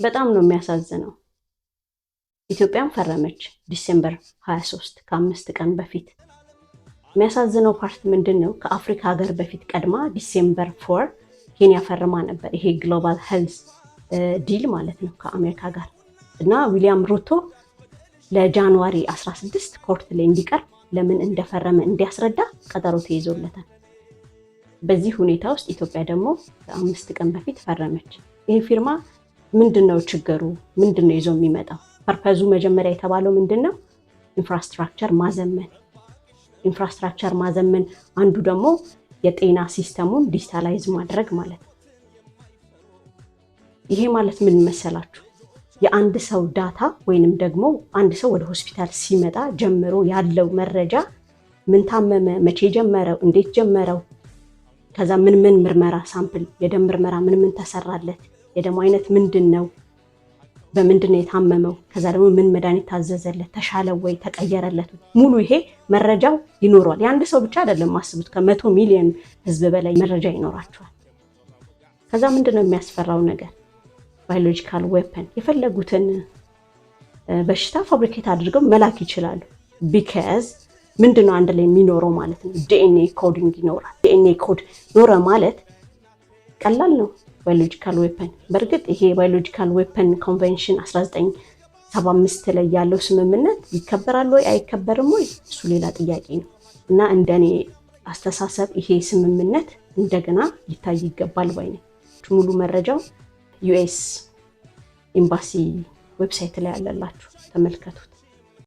በጣም ነው የሚያሳዝነው። ኢትዮጵያም ፈረመች December 23፣ ከ5 ቀን በፊት። የሚያሳዝነው part ምንድን ነው? ከአፍሪካ ሀገር በፊት ቀድማ December 4 ኬንያ ፈርማ ነበር። ይሄ global health deal ማለት ነው ከአሜሪካ ጋር። እና ዊሊያም ሩቶ ለ January 16 court ላይ እንዲቀርብ፣ ለምን እንደፈረመ እንዲያስረዳ ቀጠሮ ተይዞለታል። በዚህ ሁኔታ ውስጥ ኢትዮጵያ ደግሞ ከ5 ቀን በፊት ፈረመች። ይሄ ፊርማ ምንድን ነው ችግሩ? ምንድን ነው ይዞ የሚመጣው? Purpose ኡ መጀመሪያ የተባለው ምንድን ነው? Infrastructure ማዘመን። Infrastructure ማዘመን አንዱ ደግሞ የጤና system ኡን digitalize ማድረግ ማለት ነው። ይሄ ማለት ምን መሰላችሁ? የአንድ ሰው data ወይንም ደግሞ አንድ ሰው ወደ ሆስፒታል ሲመጣ ጀምሮ ያለው መረጃ፣ ምን ታመመ፣ መቼ ጀመረው፣ እንዴት ጀመረው፣ ከዛ ምን ምን ምርመራ sample፣ የደም ምርመራ ምን ምን ተሰራለት፣ የደሙ አይነት ምንድን ነው፣ በምንድን ነው የታመመው፣ ከዛ ደግሞ ምን መድኃኒት ታዘዘለት፣ ተሻለ ወይ፣ ተቀየረለት፣ ሙሉ ይሄ መረጃው ይኖረዋል። የአንድ ሰው ብቻ አይደለም፣ አስቡት፣ ከ100 ሚሊዮን ህዝብ በላይ መረጃ ይኖራቸዋል። ከዛ ምንድን ነው የሚያስፈራው ነገር? Biological weapon፣ የፈለጉትን በሽታ fabricate አድርገው መላክ ይችላሉ። Because ምንድን ነው አንድ ላይ የሚኖረው ማለት ነው? DNA coding ይኖራል። DNA code ኖረ ማለት ቀላል ነው biological weapon። በእርግጥ ይሄ biological weapon convention 1975 ላይ ያለው ስምምነት ይከበራል ወይ አይከበርም ወይ፣ እሱ ሌላ ጥያቄ ነው። እና እንደኔ አስተሳሰብ ይሄ ስምምነት እንደገና ሊታይ ይገባል ባይ ነኝ። ሙሉ መረጃው US embassy website ላይ ያለላችሁ፣ ተመልከቱት።